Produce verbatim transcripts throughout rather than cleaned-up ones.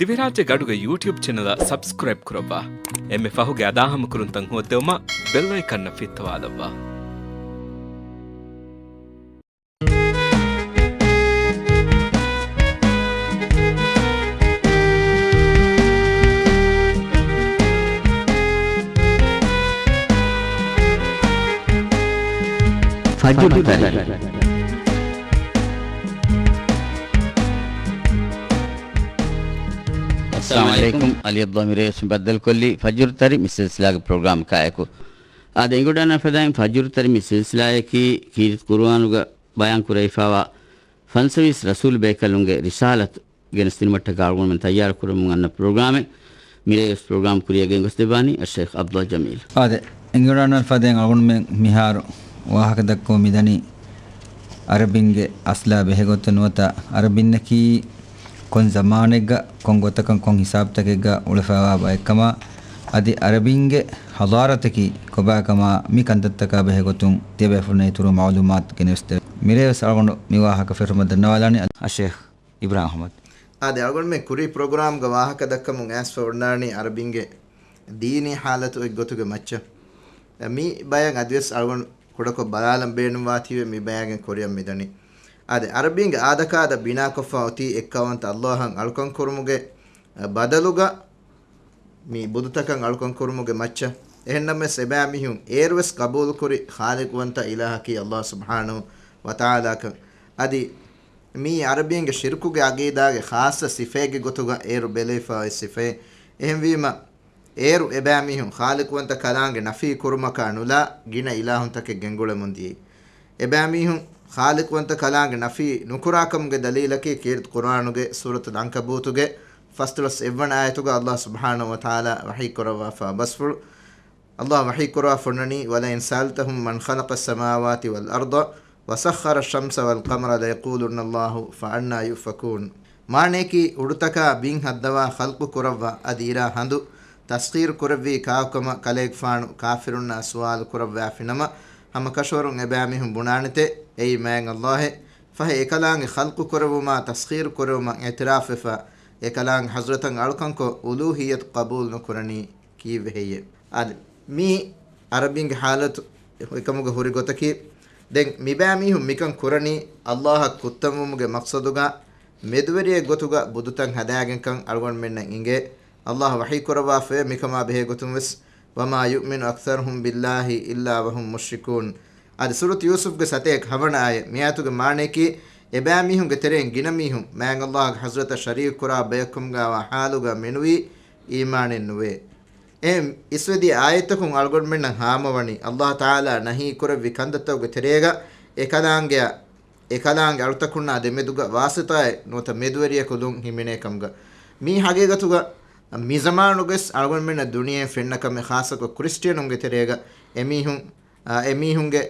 ދިވެހިރާއްޖޭގެ އަޑުގެ ޔޫޓިއުބް ޗެނަލަށް ސަބްސްކްރައިބް ކުރައްވާ. އެންމެ ފަހުގެ އަދާހަމަކުރުންތައް ހޯއްދެވުމަށް ބެލް އައިކަންއަށް ފިއްތަވާލައްވާ. ފަޖުރު ތަރި. އައްސަލާމު ޢަލައިކުމް. ޢަލީ ޢަބްދުﷲ މިރޭވެސް ބައްދަލުކޮށްލީ ފަޖުރު ތަރި މި ސިލްސިލާގެ ޕްރޮގްރާމް ކާއެކު. އާދެ، އެނގިވަޑަންނަށް ފަދައިން ފަޖުރު ތަރި މި ސިލްސިލާއަކީ ކީރިތި ޤުރުއާނުގަ ބަޔާން ކުރެވިފައިވާ ފަންސަވީސް ރަސޫލު ބޭކަލުންގެ ރިސާލަތު ގެނެސްދިނުމަށްޓަކާ އަޅުގަނޑުމެން ތައްޔާރު ކުރަމުން އަންނަ ޕްރޮގްރާމެއް. މިރޭވެސް ޕްރޮގްރާމް ކުރިއަށް ގެންގޮސްދެއްވާނީ އައްޝައިޚް ޢަބްދުﷲ ޖަމީލް. އާދެ، އެނގިވަޑަންނަށް ފަދައިން އަޅުގަނޑުމެން މިހާރު ވާހަކަ ދައްކަމުން މިދަނީ އަރަބިންގެ އަސްލާ ބެހޭގޮތުން ނުވަތަ އަރަބިންނަކީ ކޮން ޒަމާނެއްގަ ކޮން ގޮތަކަށް ކޮން ހިސާބުތަކެއްގަ އުޅެފައިވާ ބައެއްކަމާ އަދި އަރަބިންގެ ޙަޟާރަތަކީ ކޮބާކަމާ މި ކަންތައްތަކާ ބެހޭގޮތުން ތިޔަބޭފުޅުންނަށް އިތުރު މަޢުލޫމާތު ގެނެސްދެވޭ. މިރޭވެސް އަޅުގަނޑު މި ވާހަކަ ފެށުމަށް ދަންނަވާލާނީ އައްޝައިޚް އިބްރާހިމް އަޙްމަދު. އާދެ، އަޅުގަނޑުމެން ކުރީ ޕްރޮގްރާމްގަ ވާހަކަ ދައްކަމުން އައިސްފަ އޮންނާނީ އަރަބިންގެ ދީނީ ޙާލަތު އޮތް ގޮތުގެ މައްޗަށް. މި ބަޔަށް އަދިވެސް އަޅުގަނޑު ކުޑަކޮށް ބަލާލަން ބޭނުންވާތީވެ މި ބަޔާގެން ކުރިއަށް މިދަނީ. އާދެ، އަރަބީންގެ އާދަކާދަ ބިނާކޮށްފަ އޮތީ އެއްކައުވަންތަ ﷲ އަށް އަޅުކަންކުރުމުގެ ބަދަލުގަ މި ބުދުތަކަށް އަޅުކަންކުރުމުގެ މައްޗަށް. އެހެންނަމަވެސް އެބައިމީހުން އޭރުވެސް ޤަބޫލުކުރި ޚާލިޤުވަންތަ އިލާހަކީ ﷲ ސުބްޙާނަހޫ ވަތަޢާލާކަން. އަދި މީ އަރަބީންގެ ޝިރްކުގެ ޢަޤީދާގެ ޚާއްޞަ ސިފައެއްގެ ގޮތުގަ އޭރު ބެލެވިފަ އޮތް ސިފައެއް. އެހެންވީމަ، އޭރު އެބައިމީހުން ޚާލިޤުވަންތަ ކަލާނގެ ނަފީ ކުރުމަކާ ނުލާ ގިނަ އިލާހުންތަކެއް ގެންގުޅެމުން ދިޔައީ. އެބައިމީހުން ޚާލިޤުވަންތަ ކަލާނގެ ނަފީ ނުކުރާކަމުގެ ދަލީލަކީ ކީރިތި ޤުރުއާނުގެ ސޫރަތުލް ޢަންކަބޫތުގެ ފަސްދޮޅަސް އެއްވަނަ އާޔަތުގަ ﷲ ސުބްޙާނަހޫ ވަތަޢާލާ ވަޙީކުރައްވާފާ ބަސްފުޅު. ﷲ ވަޙީކުރައްވާ ފޮންނަނީ، وَلَئِنْ سَأَلْتَهُمْ مَنْ خَلَقَ السَّمَاوَاتِ وَالْأَرْضَ وَسَخَّرَ الشَّمْسَ وَالْقَمَرَ لَيَقُولُنَّ اللَّهُ فَأَنَّىٰ يُؤْفَكُونَ. މާނަޔަކީ، އުޑުތަކާ ބިން ހައްދަވާ، ޚަލްޤު ކުރައްވާ، އަދި އިރާ ހަނދު ތަސްޚީރު ކުރެއްވީ ކާކުކަމަށް ކަލޭގެފާނު ކާފިރުންނާ ސުވާލު ކުރައްވާފިނަމަ، ހަމަ ކަށަވަރުން އެބައިމީހުން ބުނާނެތެ، އެއީ މާތް ﷲ އޭ. ފަހެ އެކަލާނގެ ޚަލްޤު ކުރެއްވުމާ ތަސްޚީރު ކުރެއްވުމަށް އިޢުތިރާފްވެފަ، އެކަލާނގެ ޙަޟްރަތަށް އަޅުކަންކޮށް އުލޫހިއްޔަތު ޤަބޫލު ނުކުރަނީ ކީއްވެ ހެއްޔެވެ؟ އާދެ، މީ އަރަބިންގެ ޙާލަތު އެކަމުގަ ހުރި ގޮތަކީ. ދެން މިބައިމީހުން މިކަން ކުރަނީ ﷲ އަށް ކުއްތަންވުމުގެ މަޤްޞަދުގަ މެދުވެރިއެއް ގޮތުގަ ބުދުތައް ހަދާގެންކަން އަޅުގަނޑުމެންނަށް އިނގޭ. ﷲ ވަޙީކުރައްވާފައޭ މިކަމާ ބެހޭގޮތުންވެސް، وَمَا يُؤْمِنُ أَكْثَرُهُمْ بِاللَّهِ إِلَّا وَهُمْ مُشْرِكُونَ. އަދި ސޫރަތު ޔޫސުފްގެ ސަތޭކަ ހަވަނަ އާޔަތް. މިއާޔަތުގެ މާނަޔަކީ، އެބައިމީހުންގެ ތެރެއިން ގިނަ މީހުން މާތް ﷲ އަށް ޙަޟްރަތަށް ޝަރީކު ކުރާ ބަޔަކުކަމުގައިވާ ޙާލުގަ މެނުވީ އީމާނެއް ނުވޭ. އެހެން އިސްވެދިޔަ އާޔަތްތަކުން އަޅުގަނޑުމެންނަށް ހާމަވަނީ، ﷲ ތަޢާލާ ނަހީ ކުރެއްވި ކަންތައްތަކުގެ ތެރޭގަ އެކަލާނގެއަށް، އެކަލާނގެ އަޅުތަކުންނާ ދެމެދުގަ ވާސިޠާއެއް ނުވަތަ މެދުވެރިޔަކު ލުން ހިމެނޭ ކަމުގަ. މީ ޙަޤީޤަތުގަ މިޒަމާނުގަވެސް އަޅުގަނޑުމެންނަށް ދުނިޔެއިން ފެންނަ ކަމެއް، ޚާއްޞަކޮށް ކްރިސްޓިއަނުންގެ ތެރޭގަ އެމީހުން، އާ، އެމީހުންގެ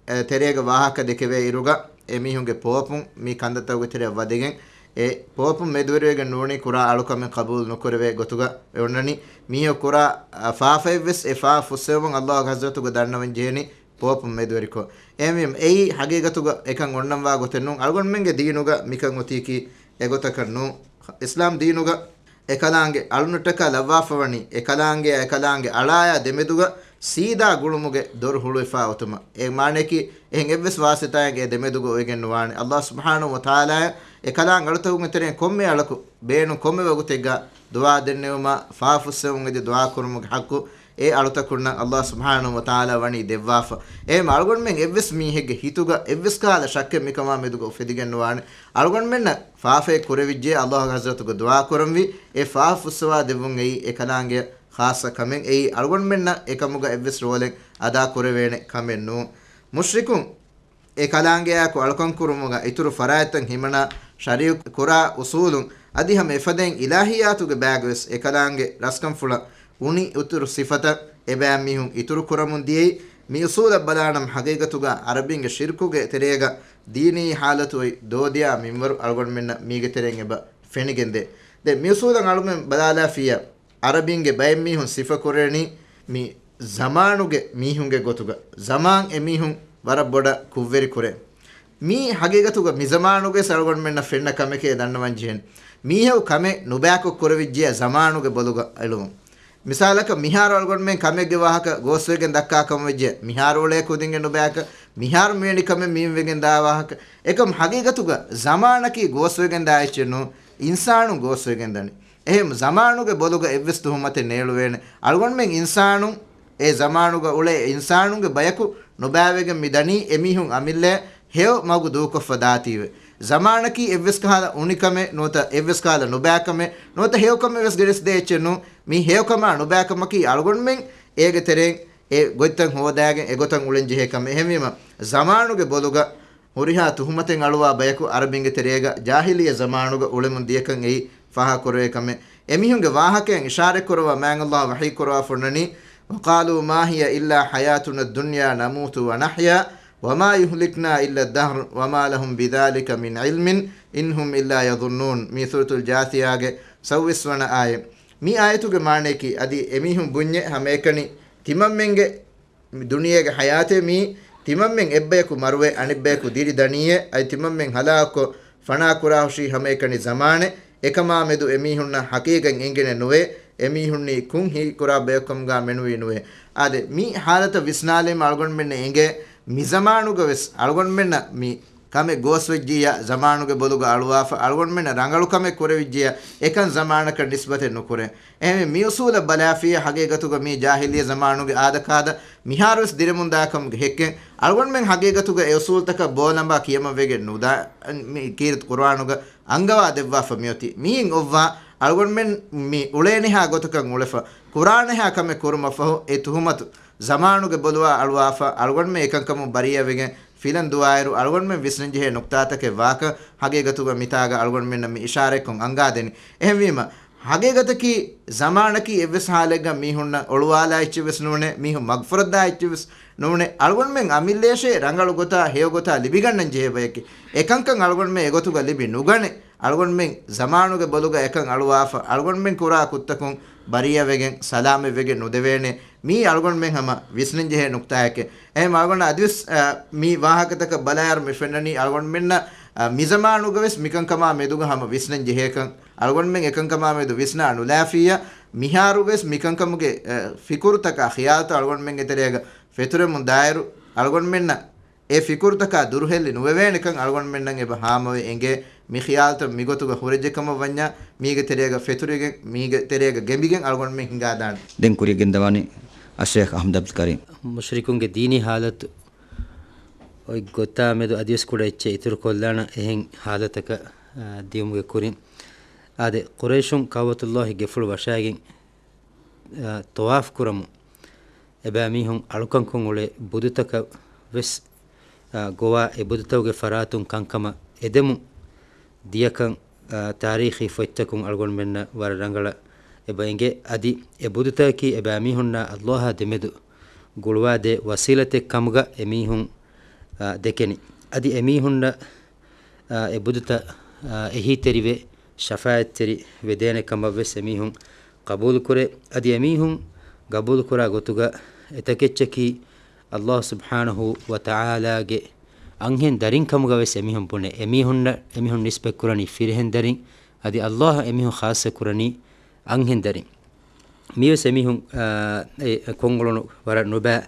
އެ، ތެރޭގަ ވާހަކަ ދެކެވޭ އިރުގަ، އެމީހުންގެ ޕޯޕުން މި ކަންތައްތަކުގެ ތެރެއަށް ވަދެގެން، އެ ޕޯޕުން މެދުވެރިވެގެން ނޫނީ ކުރާ އަޅުކަމެއް ޤަބޫލު ނުކުރެވޭ ގޮތުގަ އޮންނަނީ. މީހަކު ކުރާ، އަ، ފާފައެއްވެސް އެ ފާފަ ފުއްސެވުމުން ﷲ އަށް ޙަޟްރަތުގަ ދަންނަވަން ޖެހެނީ ޕޯޕުން މެދުވެރިކޮށް. އެހެންވީމަ، އެއީ ޙަޤީޤަތުގަ އެކަން އޮންނަންވާ ގޮތެއް ނޫން. އަޅުގަނޑުމެންގެ ދީނުގަ މިކަން އޮތީކީ އެގޮތަކަށް ނޫން. އިސްލާމް ދީނުގަ އެކަލާނގެ އަޅުންނަށްޓަކާ ލައްވާފަވަނީ، އެކަލާނގެއާ އެކަލާނގެ އަޅާޔާ ދެމެދުގަ ސީދާ ގުޅުމުގެ ދޮރު ހުޅުވިފާ އޮތުމަށް. އެ މާނަޔަކީ، އެހެން އެއްވެސް ވާސިޠާއެއް އެ ދެމެދުގަ އޮވެގެން ނުވާނެ. ﷲ ސުބްޙާނަހޫ ވަތަޢާލާއަށް އެކަލާނގެ އަޅުތަކުންގެ ތެރެއިން ކޮންމެ އަޅަކު ބޭނުން ކޮންމެ ވަގުތެއްގަ ދުޢާ ދެންނެވުމާ، ފާފަ ފުއްސެވުން އެދި ދުޢާ ކުރުމުގެ ޙައްޤު އެ އަޅުތަކުންނަށް ﷲ ސުބްޙާނަހޫ ވަތަޢާލާ ވަނީ ދެއްވާފަ. އެހެން އަޅުގަނޑުމެން އެއްވެސް މީހެއްގެ ހިތުގަ އެއްވެސް ކަހަލަ ޝައްކެއް މިކަމާ މެދުގަ އުފެދިގެން ނުވާނެ. އަޅުގަނޑުމެންނަށް ފާފައެއް ކުރެވިއްޖެ، ﷲ އަށް ޙަޟްރަތުގަ ދުޢާ ކުރަންވީ، އެ ފާފަ ފުއްސަވާ ދެއްވުން އެއީ އެކަލާނގެ ޚާއްޞަ ކަމެއް. އެއީ އަޅުގަނޑުމެންނަށް އެކަމުގަ އެއްވެސް ރޯލެއް އަދާ ކުރެވޭނެ ކަމެއް ނޫން. މުޝްރިކުން އެ ކަލާނގެއާއެކު އަޅުކަން ކުރުމުގަ އިތުރު ފަރާތްތައް ހިމަނާ ޝަރީކު ކުރާ އުޞޫލުން އަދި ހަމަ އެފަދައިން އިލާހިއްޔާތުގެ ބައިގަވެސް އެކަލާނގެ ރަސްކަންފުޅަށް އުނި އިތުރު ސިފަތައް އެބައިމީހުން އިތުރު ކުރަމުން ދިޔައީ. މި އުޞޫލަށް ބަލާނަމަ ޙަޤީޤަތުގަ އަރަބިންގެ ޝިރްކުގެ ތެރޭގަ ދީނީ ޙާލަތު އޮތް ދޯދިޔާ މިންވަރު އަޅުގަނޑުމެންނަށް މީގެ ތެރެއިން އެބަ ފެނިގެންދޭ. ދެން މި އުޞޫލަށް އަޅުމެން ބަލާލާފިއްޔާ، އަރަބިންގެ ބައެއް މީހުން ސިފަކުރެވެނީ މި ޒަމާނުގެ މީހުންގެ ގޮތުގަ. ޒަމާން އެމީހުން ވަރަށް ބޮޑަށް ކުށްވެރި ކުރޭ. މީ ޙަޤީޤަތުގަ މިޒަމާނުގަވެސް އަޅުގަނޑުމެންނަށް ފެންނަ ކަމެކޭ ދަންނަވަން ޖެހެން. މީހަކު ކަމެއް ނުބައިކޮށް ކުރެވިއްޖެޔާ ޒަމާނުގެ ބޮލުގަ އެޅުމުން. މިސާލަކަށް، މިހާރު އަޅުގަނޑުމެން ކަމެއްގެ ވާހަކަ ގޯސްވެގެން ދައްކާ ކަމަށް ވެއްޖެ، މިހާރު އުޅޭ ކުދިންގެ ނުބައިކަށް، މިހާރު މިވެނި ކަމެއް މިއިން ވެގެން ދާ ވާހަކަ. އެކަމް ހަގީގަތުގަ ޒަމާނަކީ ގޯސްވެގެން ދާ އެއްޗެއް ނޫން، އިންސާނުން ގޯސްވެގެން ދަނީ. އެހެން ޒަމާނުގެ ބޮލުގަ އެއްވެސް ތުހުމަތެއް ނޭޅުވޭނެ. އަޅުގަނޑުމެން އިންސާނުން، އެ ޒަމާނުގަ އުޅޭ އިންސާނުންގެ ބަޔަކު ނުބައިވެގެން މި ދަނީ އެމީހުން އަމިއްލައަށް ހެޔޮ މަގު ދޫކޮށްފަ ދާތީވެ. ޒަމާނަކީ އެއްވެސް ކަހަލަ އުނިކަމެއް ނުވަތަ އެއްވެސް ކަހަލަ ނުބައިކަމެއް ނުވަތަ ހެޔޮކަމެއް ވެސް ގެނެސްދޭ އެއްޗެއް ނޫން. މި ހެޔޮކަމާ ނުބައިކަމަކީ އަޅުގަނޑުމެން އޭގެ ތެރެއިން އެ ގޮތްތައް ހޯދާގެން އެގޮތަށް އުޅެން ޖެހޭ ކަމެއް. އެހެންވީމަ، ޒަމާނުގެ ބޮލުގަ ހުރިހާ ތުހުމަތެއް އަޅުވާ ބަޔަކު އަރަބިންގެ ތެރޭގަ ޖާހިލިއްޔަ ޒަމާނުގަ އުޅެމުން ދިޔަކަން އެއީ ފާހަގަކުރެވޭ ކަމެއް. އެމީހުންގެ ވާހަކައިން އިޝާރަތްކުރައްވާ މާތް ﷲ ވަޙީ ކުރައްވާފަ އޮންނަނީ، وَقَالُوا مَا هِيَ إِلَّا حَيَاتُنَا الدُّنْيَا نَمُوتُ وَنَحْيَا وَمَا يُهْلِكُنَا إِلَّا الدَّهْرُ وَمَا لَهُمْ بِذَٰلِكَ مِنْ عِلْمٍ إِنْ هُمْ إِلَّا يَظُنُّونَ. މީ ސޫރަތުލް ޖާޘިޔާގެ ސައުވީސް ވަނަ އާޔަތް. މި އާޔަތުގެ މާނަޔަކީ، އަދި އެމީހުން ބުންޏޭ ހަމައެކަނި ތިމަންމެންގެ މި ދުނިޔޭގެ ޙަޔާތޭ މީ ތިމަންމެން އެއްބަޔަކު މަރުވެ އަނެއްބަޔަކު ދިރި ދަނީއޭ، އަދި ތިމަންމެން ހަލާކުކޮށް ފަނާ ކުރާހުށީ ހަމައެކަނި ޒަމާނެއް. އެކަމާމެދު އެމީހުންނަށް ޙަޤީޤަތް އެނގެނެއް ނުވޭ، އެމީހުންނީ ކުން ހީކުރާ ބަޔަކު ކަމުގާ މެނުވީ ނުވޭ. އާދެ، މި ޙާލަތަށް ވިސްނާލީމަ އަޅުގަނޑުމެންނަށް އެނގޭ، މި ޒަމާނުގަ ވެސް އަޅުގަނޑުމެންނަށް މި ކަމެއް ގޯސްވެއްޖިއްޔާ ޒަމާނުގެ ބޮލުގަ އަޅުވާފަ، އަޅުގަނޑުމެންނަށް ރަނގަޅު ކަމެއް ކުރެވިއްޖިއްޔާ އެކަން ޒަމާނަކަށް ނިސްބަތެއް ނުކުރޭ. އެހެންވެ، މި އުސޫލަށް ބަލާފިއްޔާ ހަގީގަތުގަ މީ ޖާހިލިއްޔަ ޒަމާނުގެ އާދަކާދަ މިހާރުވެސް ދިރެމުންދާކަމުގެ ހެއްކެއް. އަޅުގަނޑުމެން ހަގީގަތުގަ އެ އުސޫލުތަކަށް ބޯލަނބާ ކިޔަމަން ވެގެން ނުދާ، މި ކީރިތި ޤުރުއާނުގަ އަންގަވާ ދެއްވާފަ މިއޮތީ. މިއިން އޮއްވާ އަޅުގަނޑުމެން މި އުޅޭނެހާ ގޮތަކަށް އުޅެފަ، ކުރާނެހާ ކަމެއް ކުރުމަށްފަހު އެ ތުހުމަތު ޒަމާނުގެ ބޮލުވާ އަޅުވާފަ، އަޅުގަނޑުމެން އެކަންކަމުން ބަރީއަވެގެން ފިލަން ދުވާއިރު، އަޅުގަނޑުމެން ވިސްނަންޖެހޭ ނުކްތާތަކެއް ވާކަން ހަގީގަތުގަ މިތާގަ އަޅުގަނޑުމެންނަށް މި އިޝާރަތްކޮށް އަންގާދެނީ. އެހެންވީމަ، ހަގީގަތަކީ، ޒަމާނަކީ އެއްވެސް ހާލެއްގަ މީހުންނަށް އޮޅުވާލާ އެއްޗެއްވެސް ނޫނޭ، މީހުން މަގުފުރައްދާ އެއްޗެއްވެސް ނޫނޭ. އަޅުގަނޑުމެން އަމިއްލައަށޭ ރަނގަޅު ގޮތާ ހެޔޮ ގޮތާ ލިބިގަންނަން ޖެހޭ ބަޔަކީ. އެކަންކަން އަޅުގަނޑުމެން އެގޮތުގަ ލިބި ނުގަނެ. އަޅުގަނޑުމެން ޒަމާނުގެ ބޮލުގަ އެކަން އަޅުވާފަ، އަޅުގަނޑުމެން ކުރާ ކުށްތަކުން ބަރީއަވެގެން ސަލާމަތްވެގެން ނުދެވޭނެ. މީ އަޅުގަނޑުމެން ހަމަ ވިސްނަން ޖެހޭ ނުކްތާއެކޭ. އެހެން އަޅުގަނޑަށް އަދިވެސް، އަ، މި ވާހަކަތަކަށް ބަލާއިރު މި ފެންނަނީ އަޅުގަނޑުމެންނަށް، އަ، މި ޒަމާނުގަވެސް މިކަންކަމާ މެދުގަ ހަމަ ވިސްނަން ޖެހޭކަން. އަޅުގަނޑުމެން އެކަންކަމާ މެދު ވިސްނާ ނުލާފިއްޔާ، މިހާރުވެސް މިކަންކަމުގެ، އަ، ފިކުރުތަކާ ޚިޔާލުތައް އަޅުގަނޑުމެންގެ ތެރޭގަ ފެތުރެމުން ދާއިރު، އަޅުގަނޑުމެންނަށް އެ ފިކުރުތަކާ ދުރުހެއްލި ނުވެވޭނެކަން އަޅުގަނޑުމެންނަށް އެބަ ހާމަވެ އެނގޭ. މި ޚިޔާލުތައް މިގޮތުގަ ހުރެއްޖެކަމަށް ވަންޏާ، މީގެ ތެރޭގަ ފެތުރިގެން، މީގެ ތެރޭގަ ގެނބިގެން އަޅުގަނޑުމެން ހިނގާދާނެ. ދެން ކުރިޔަށްގެންދަވާނީ އައްޝޭޚް އަޙްމަދު އަބްދުލް ކަރީމް. މުޝްރިކުންގެ ދީނީ ހާލަތު އޮތް ގޮތާ މެދު އަދިވެސް ކުޑަ އެއްޗެއް އިތުރުކޮށްލާނަ އެހެން ހާލަތަކަށް، އާ، ދިޔުމުގެ ކުރިން. އާދެ، ޤުރައިޝުން ކަޢުބަތުﷲ ގެފުޅު ވަށާގެން، އާ، ޠަވާފު ކުރަމުން އެބައިމީހުން އަޅުކަންކޮށް އުޅޭ ބުދުތަކަށް ވެސް، އާ، ގޮވާ އެ ބުދުތަކުގެ ފަރާތުން ކަންކަމަށް އެދެމުން ދިޔަކަން، އާ، ތާރީޚީ ފޮތްތަކުން އަޅުގަނޑުމެންނަށް ވަރަށް ރަނގަޅަށް އެބަ އެނގޭ. އަދި އެ ބުދުތަކަކީ އެބައިމީހުންނާ ﷲ އާ ދެމެދު ގުޅުވާދޭ ވަސީލަތެއް ކަމުގަ އެމީހުން، އާ، ދެކެނީ. އަދި އެމީހުންނަށް، އާ، އެ ބުދުތައް، އާ، އެހީތެރިވެ، ޝަފާޢަތްތެރި ވެދޭނެ ކަމަށް ވެސް އެމީހުން ޤަބޫލުކުރޭ. އަދި އެމީހުން ޤަބޫލުކުރާ ގޮތުގަ އެތަކެއްޗަކީ، ﷲ ސުބްޙާނަހޫ ވަތަޢާލާގެ އަންހެން ދަރިން ކަމުގަ ވެސް އެމީހުން ބުނޭ. އެމީހުންނަށް، އެމީހުން ނިސްބަތް ކުރަނީ ފިރިހެން ދަރިން، އަދި ﷲ އަށް އެމީހުން ޚާއްޞަ ކުރަނީ އަންހެން ދަރިން. މިވެސް އެމީހުން، އާ، އެ ކޮށްއުޅުނު ވަރަށް ނުބައި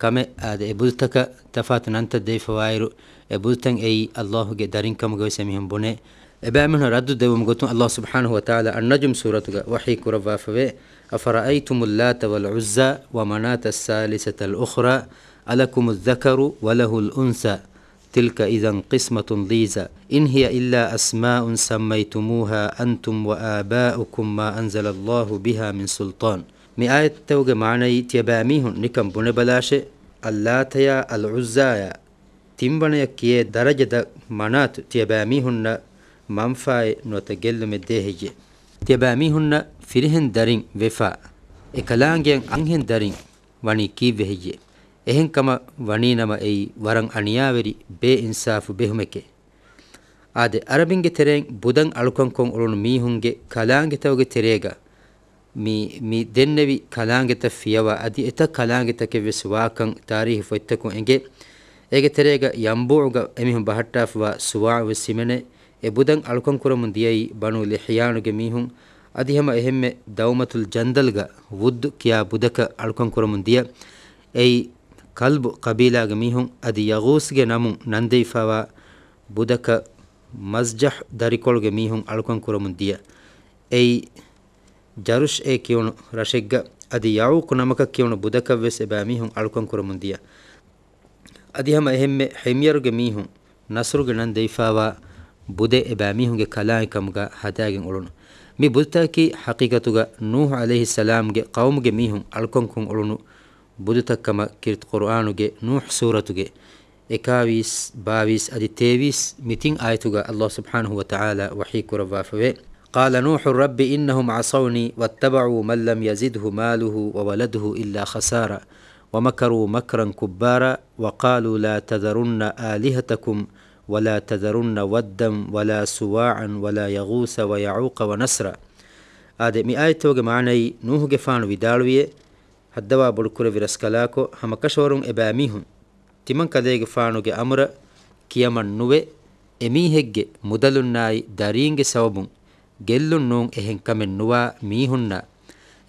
ކަމެއް. އާދެ، އެ ބުދުތަކަށް ތަފާތު ނަންތައް ދެވިފަވާއިރު، އެ ބުދުތައް އެއީ ﷲ ގެ ދަރިން ކަމުގަ ވެސް އެމީހުން ބުނޭ. އެބައިމީހުން ރައްދު ދެއްވުމުގެ ގޮތުން ﷲ ސުބްޙާނަހޫ ވަތަޢާލާ އައްނަޖުމް ސޫރަތުގަ ވަޙީ ކުރައްވާފަވޭ، أَفَرَأَيْتُمُ اللَّاتَ وَالْعُزَّىٰ وَمَنَاةَ الثَّالِثَةَ الْأُخْرَىٰ أَلَكُمُ الذَّكَرُ وَلَهُ الْأُنثَىٰ تِلْكَ إِذًا قِسْمَةٌ ضِيزَىٰ إِنْ هِيَ إِلَّا أَسْمَاءٌ سَمَّيْتُمُوهَا أَنْتُمْ وَآبَاؤُكُمْ مَا أَنْزَلَ اللَّهُ بِهَا مِنْ سُلْطَانٍ. މި އާޔަތްތަކުގެ މާނައީ، ތިޔަބައިމީހުން ނިކަން ބުނެބަލާށޭ، އައްލާތަޔާ އަލްޢުއްޒާޔާ ތިންވަނަޔަށް ކިޔޭ ދަރަޖަތައް މަނާތު ތިޔަބައިމީހުންނަށް މަންފާއެއް ނުވަތަ ގެއްލުމެއް ދޭ ހެއްޔޭ؟ ތިޔަބައިމީހުންނަށް ފިރިހެން ދަރިން ވެފާ، އެކަލާނގެއަށް އަންހެން ދަރިން ވަނީ ކީއްވެ ހެއްޔޭ؟ އެހެން ކަމަށް ވަނީނަމަ އެއީ ވަރަށް އަނިޔާވެރި ބޭއިންސާފު ބެހުމެކޭ. އާދެ، އަރަބިންގެ ތެރެއިން ބުދަށް އަޅުކަންކޮށް އުޅުނު މީހުންގެ ކަލާނގެތަކުގެ ތެރޭގަ މި، މި ދެންނެވި ކަލާނގެތައް ފިޔަވާ އަދި އެތައް ކަލާނގެތަކެއް ވެސް ވާކަން ތާރީހު ފޮތްތަކުން އެނގޭ. އޭގެ ތެރޭގަ ޔަންބޫޢުގަ އެމީހުން ބަހައްޓާފަވާ ސުވާޢު ވެސް ހިމެނޭ. އެ ބުދަން އަޅުކަން ކުރަމުން ދިޔައީ ބަނޫ ލިޙްޔާނުގެ މީހުން، އަދި ހަމަ އެހެންމެ ދައުމަތުލް ޖަންދަލްގަ ވުއްދު ކިޔާ ބުދަކަށް އަޅުކަން ކުރަމުން ދިޔަ. އެއީ ކަލްބު ޤަބީލާގެ މީހުން، އަދި ޔަޣޫސްގެ ނަމުން ނަންދެވިފާވާ ބުދަކަށް މަޒްޖަޙް ދަރިކޮޅުގެ މީހުން އަޅުކަން ކުރަމުން ދިޔަ. އެއީ ޖަރުޝް އޭ ކިޔުނު ރަށެއްގަ، އަދި ޔަޢޫޤު ނަމަކަށް ކިޔުނު ބުދަކަށްވެސް އެބައިމީހުން އަޅުކަން ކުރަމުން ދިޔަ. އަދި ހަމަ އެހެންމެ ޙިމްޔަރުގެ މީހުން ނަޞްރުގެ ނަން ދެވިފާވާ ބުދެއް އެބައިމީހުންގެ ކަލާނގެ ކަމުގަ ހަދާގެން އުޅުނު. މި ބުދުތަކަކީ ޙަޤީޤަތުގަ ނޫޙު ޢަލައިހިއްސަލާމްގެ ޤައުމުގެ މީހުން އަޅުކަންކޮށް އުޅުނު ބުދުތައް ކަމަށް ކީރިތި ޤުރުއާނުގެ ނޫޙު ސޫރަތުގެ އެކާވީސް، ބާވީސް އަދި ތޭވީސް މި ތިން އާޔަތުގަ ﷲ ސުބްޙާނަހޫ ވަތަޢާލާ ވަޙީ ކުރައްވާފަވޭ. قال نوح رب إنهم عصوني واتبعوا من لم يزده ماله وولده إلا خسارا ومكروا مكرا كبارا وقالوا لا تذرن آلهتكم ولا تذرن ودا ولا سواعا ولا يغوث ويعوق ونسرا. އާދެ، މި އާޔަތުގެ މާނައީ، ނޫޙުގެފާނު ވިދާޅުވިއޭ، ހައްދަވާ ބޮޑުކުރެއްވި ރަސްކަލާކޮ، ހަމަކަށަވަރުން އެބައިމީހުން ތިމަން ކަލޭގެފާނުގެ އަމުރަށް ކިޔަމަން ނުވެ، އެމީހެއްގެ މުދަލުންނާއި ދަރީންގެ ސަބަބުން ގެއްލުން ނޫން އެހެން ކަމެއް ނުވާ މީހުންނާ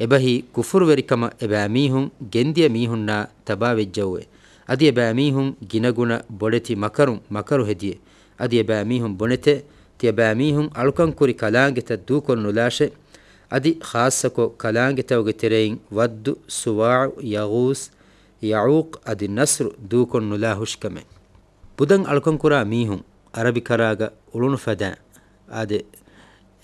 އެބަހީ ކުފުރުވެރިކަމަށް އެބައިމީހުން ގެންދިޔަ މީހުންނާ ތަބާވެއްޖައުވެ. އަދި އެބައިމީހުން ގިނަގުނަ ބޮޑެތި މަކަރުން މަކަރު ހެދިޔެ. އަދި އެބައިމީހުން ބުނެތެ، ތިޔަބައިމީހުން އަޅުކަންކުރި ކަލާނގެތައް ދޫކޮށް ނުލާށޭ. އަދި ޚާއްޞަކޮށް ކަލާނގެތަކުގެ ތެރެއިން ވައްދު، ސުވާޢު، ޔަޣޫސް، ޔަޢޫޤް އަދި ނަޞްރު ދޫކޮށް ނުލާ ހުށިކަމެއް. ބުދަން އަޅުކަންކުރާ މީހުން ޢަރަބި ކަރާގަ އުޅުނު ފަދައިން، އާދެ،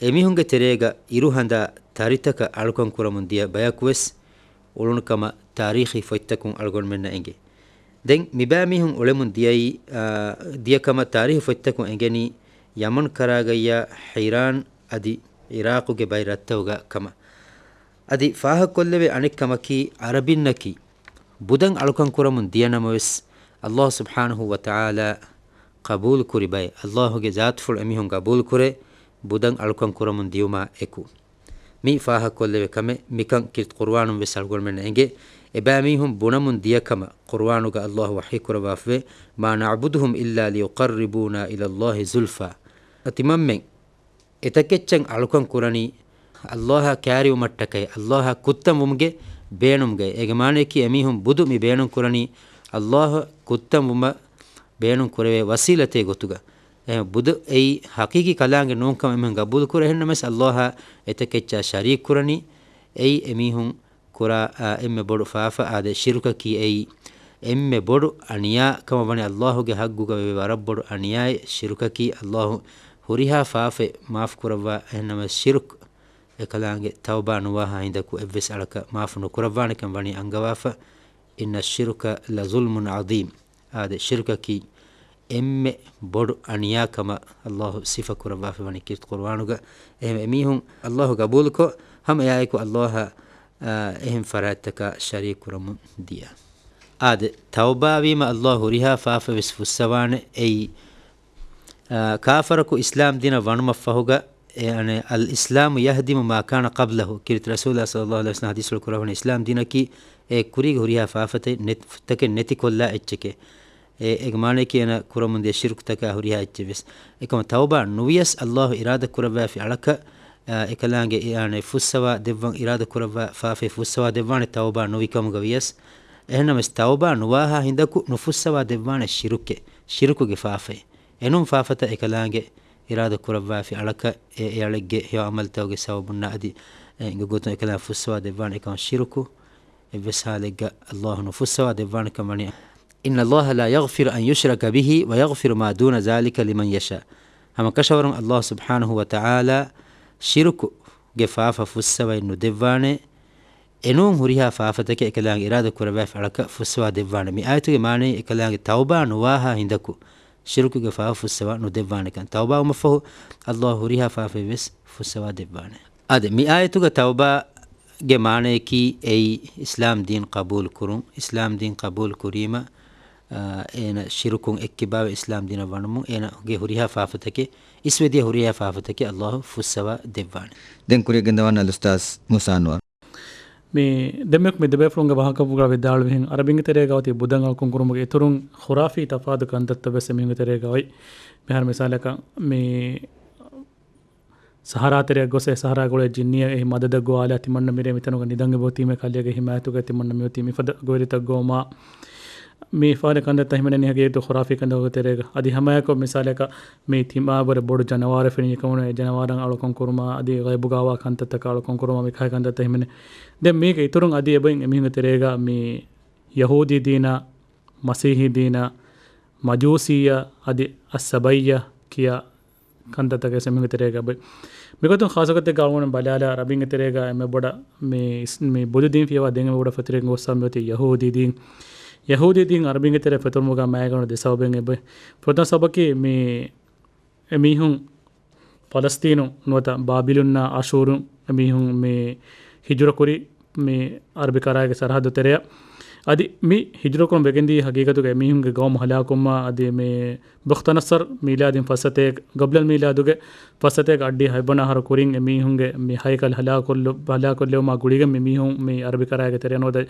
އެމީހުންގެ ތެރޭގަ އިރުހަނދާ ތަރިތަކަށް އަޅުކަން ކުރަމުން ދިޔަ ބަޔަކުވެސް އުޅުނު ކަމަށް ތާރީޚީ ފޮތްތަކުން އަޅުގަނޑުމެންނަށް އެނގޭ. ދެން މިބައިމީހުން އުޅެމުން ދިޔައީ، އާ، ދިޔަ ކަމަށް ތާރީޚީ ފޮތްތަކުން އެނގެނީ ޔަމަން ކަރާގައްޔާ ހިރާން އަދި ޢިރާޤުގެ ބައި ރަށްތަކުގަ ކަމަށް. އަދި ފާހަގަކޮށްލެވޭ އަނެއް ކަމަކީ، ޢަރަބިންނަކީ ބުދަން އަޅުކަން ކުރަމުން ދިޔަ ނަމަވެސް، ﷲ ސުބްޙާނަހޫ ވަތަޢާލާ ޤަބޫލު ކުރި ބައެއް، ﷲ ގެ ޒާތުފުޅު އެމީހުން ޤަބޫލު ކުރޭ، ބުދަން އަޅުކަން ކުރަމުން ދިޔުމާ އެކު. މީ ފާހަގަކޮށްލެވޭ ކަމެއް. މިކަން ކީރިތި ޤުރުއާނުން ވެސް އަޅުގަނޑުމެންނަށް އެނގޭ. އެބައިމީހުން ބުނަމުން ދިޔަ ކަމަށް ޤުރުއާނުގަ ﷲ ވަޙީ ކުރައްވާފަވޭ، ما نعبدهم إلا ليقربونا إلى الله زلفى. ތިމަންމެން އެތަކެއްޗަށް އަޅުކަން ކުރަނީ ﷲ އާ ކައިރިވުމަށްޓަކައި، ﷲ އާ ކުއްތަން ވުމުގެ ބޭނުމުގައި. އޭގެ މާނަޔަކީ އެމީހުން ބުދު މި ބޭނުން ކުރަނީ ﷲ އާ ކުއްތަން ވުމަށް ބޭނުން ކުރެވޭ ވަސީލަތެއް ގޮތުގަ. އެހެން ބުދު އެއީ ޙަޤީޤީ ކަލާނގެ ނޫންކަމަށް އެމީހުން ޤަބޫލު ކުރޭ. އެހެންނަމަވެސް ﷲ އާ އެތަކެއްޗާ ޝަރީކު ކުރަނީ، އެއީ އެމީހުން ކުރާ، އާ، އެންމެ ބޮޑު ފާފަ. އާދެ، ޝިރުކަކީ އެއީ އެންމެ ބޮޑު އަނިޔާ ކަމަށް ވަނީ. ﷲ ގެ ޙައްޤުގަ ވެވޭ ވަރަށް ބޮޑު އަނިޔާއެއް ޝިރުކަކީ. ﷲ ހުރިހާ ފާފައެއް މާފު ކުރައްވާ، އެހެންނަމަވެސް ޝިރުކު އެކަލާނގެ ތައުބާ ނުވާހާ ހިނދަކު އެއްވެސް އަޅަކަށް މާފު ނުކުރައްވާނެކަން ވަނީ އަންގަވާފަ. إن الشرك لظلم عظيم. އާދެ، ޝިރުކަކީ އެންމެ ބޮޑު އަނިޔާ ކަމަށް ﷲ ސިފަ ކުރައްވާފަ ވަނީ ކީރިތި ޤުރުއާނުގަ. އެހެން އެމީހުން ﷲ ޤަބޫލުކޮށް، ހަމަ އެއާއެކު ﷲ އާ، އާ، އެހެން ފަރާތްތަކާ ޝަރީކު ކުރަމުން ދިޔަ. އާދެ، ތައުބާވީމަ ﷲ ހުރިހާ ފާފަވެސް ފުއްސަވާނެ. އެއީ، އާ، ކާފަރަކު އިސްލާމް ދީނަށް ވަނުމަށްފަހުގަ، އެ، އަނެ، الإسلام يهدم ما كان قبله. ކީރިތި ރަސޫލާ ޞައްލައްލާހު ޢަލައިހި ވަސައްލަމް ޙަދީޘްފުޅު ކުރައްވަނީ އިސްލާމް ދީނަކީ އެ ކުރީގެ ހުރިހާ ފާފަތައް ނެތް، ތަކެއް ނެތިކޮށްލާ އެއްޗެކޭ. އެ، އޭގެ މާނަޔަކީ އޭނަ ކުރަމުންދިޔަ ޝިރުކުތަކާ ހުރިހާ އެއްޗެއް ވެސް. އެކަމަ ތައުބާ ނުވިޔަސް ﷲ އިރާދަ ކުރައްވާފި އަޅަކަށް، އާ، އެކަލާނގެ އެ އާނެ ފުއްސަވާ ދެއްވަން އިރާދަ ކުރައްވާ ފާފައެއް ފުއްސަވާ ދެއްވާނެ ތައުބާ ނުވި ކަމުގަ ވިޔަސް. އެހެންނަމަވެސް ތައުބާ ނުވާހާ ހިނދަކު ނުފުއްސަވާ ދެއްވާނެ ޝިރުކެއް، ޝިރުކުގެ ފާފައެއް. އެނޫން ފާފަތައް އެކަލާނގެ އިރާދަ ކުރައްވާފި އަޅަކަށް އެ، އެ އަޅެއްގެ ހެޔޮ ޢަމަލުތަކުގެ ސަބަބުންނާ އަދި އެ ގޮތުން އެކަލާނގެ ފުއްސަވާ ދެއްވާނެ އެކަމަށް ޝިރުކު އެއްވެސް ހާލެއްގަ ﷲ ނުފުއްސަވާ ދެއްވާނެކަން ވަނީ. إن الله لا يغفر أن يشرك به ويغفر ما دون ذلك لمن يشاء. ހަމަކަށަވަރުން ﷲ ސުބްޙާނަހޫ ވަތަޢާލާ ޝިރުކުގެ ފާފަ ފުއްސަވައެއް ނުދެއްވާނެ. އެނޫން ހުރިހާ ފާފަތަކެއް އެކަލާނގެ އިރާދަ ކުރައްވާފި އަޅަކަށް ފުއްސަވާ ދެއްވާނެ. މި އާޔަތުގެ މާނައީ އެކަލާނގެ ތައުބާ ނުވާހާ ހިނދަކު ޝިރުކުގެ ފާފަ ފުއްސަވާ ނުދެއްވާނެކަން. ތައުބާ ވުމަށްފަހު ﷲ ހުރިހާ ފާފައެއް ވެސް ފުއްސަވާ ދެއްވާނެ. އާދެ، މި އާޔަތުގަ ތައުބާގެ މާނަޔަކީ އެއީ އިސްލާމް ދީން ޤަބޫލު ކުރުން. އިސްލާމް ދީން ޤަބޫލު ކުރީމަ، އާ، އޭނަ ޝިރުކުން އެއްކިބާވެ އިސްލާމް ދީނަށް ވަނުމުން އޭނަގެ ހުރިހާ ފާފަތަކެއް، އިސްވެދިޔަ ހުރިހާ ފާފަތަކެއް ﷲ ފުއްސަވާ ދެއްވާނެ. ދެން ކުރިއަށް ގެންދަވާން އަލްއުސްތާޛް މޫސާ އަންވަރު. މި ދެންމެ މި ދެބޭފުޅުންގެ ވާހަކަފުޅުގަ ވިދާޅުވިހެން، ޢަރަބިންގެ ތެރޭގަ އޮތީ ބުދަން އަޅުކަން ކުރުމުގެ އިތުރުން ޚުރާފީ ތަފާތު ކަންތައްތައް ވެސް އެމީހުންގެ ތެރޭގަ އޮތް. މިހާރު މިސާލަކަށް މި ސަހަރާ ތެރެއަށް ގޮސް އެ ސަހަރާ ގުޅޭ ޖިންނިއެއް އެހި މަދަދަށް ގޮވާލާ ތިމަންނަ މިރޭ މިތަނުގަ ނިދަން އެބަ އޮތީމޭ ކަލޭގެ ހިމާޔަތުގަ ތިމަންނަ މިއޮތީ މިފަދަ ގޮވެލިތައް ގޮވަމާ މި ފާނެ ކަންތައްތައް ހިމެނެނީ ހަގީގަތު ޚުރާފީ ކަންތަކުގެ ތެރޭގަ. އަދި ހަމައެކަކު މިސާލަކަށް މި ތިމާވަރެ ބޮޑު ޖަނަވާރެއް ފެނި ކަމުނު އެ ޖަނަވާރަށް އަޅުކަން ކުރުމާ އަދި ޣައިބުގައިވާ ކަންތައްތަކަށް އަޅުކަން ކުރުމާ މި ކަހަލަ ކަންތައްތައް ހިމެނޭ. ދެން މީގެ އިތުރުން އަދި އެބައިން އެމީހުންގެ ތެރޭގަ މި ޔަހޫދީ ދީނާ، މަސީހީ ދީނާ، މަޖޫސިއްޔާ އަދި އައްސަބައްޔާ ކިޔާ ކަންތައްތަކެއް އެމީހުންގެ ތެރޭގަ އެބައި. މިގޮތުން ޚާއްޞަގޮތެއްގަ އަޅުގަނޑު ބަލާލާ އަރަބިންގެ ތެރޭގަ އެންމެ ބޮޑަށް މި އިސް-، މި ބުދު ދީން ފިޔަވާ ދެން އެންމެ ބޮޑަށް ފެތުރިގެން ގޮއްސަ މިއޮތީ ޔަހޫދީ ދީން. ޔަހޫދީ ދީން އަރަބިންގެ ތެރޭ ފެތުރުމުގަ މައިގަނޑު ދެ ސަބަބެއް އެބައި. ފުރަތަމަ ސަބަބަކީ މި އެމީހުން ފަލަސްތީނު ނުވަތަ ބާބިލުންނާ އާޝޫރުން އެމީހުން މި ހިޖުރަ ކުރި މި އަރަބި ކަރާގެ ސަރަހައްދު ތެރެއަށް. އަދި މި ހިޖުރަކުރުން ވެގެންދީ ހަގީގަތުގަ އެމީހުންގެ ގައުމު ހަލާކުވުމާ އަދި މި ބުޚްތަނައްސަރު މީލާދީން ފައްސަތޭކަ، ގަބްލަލް މީލާދުގެ ފައްސަތޭކަ އައްޑިހަ ހަތްވަނަ އަހަރު ކުރިން އެމީހުންގެ މި ހައިކަލް ހަލާކުލު-، ހަލާކޮށްލެވުމާ ގުޅިގެން މި މީހުން މި އަރަބި ކަރާގެ ތެރެއަށް ނުވަތަ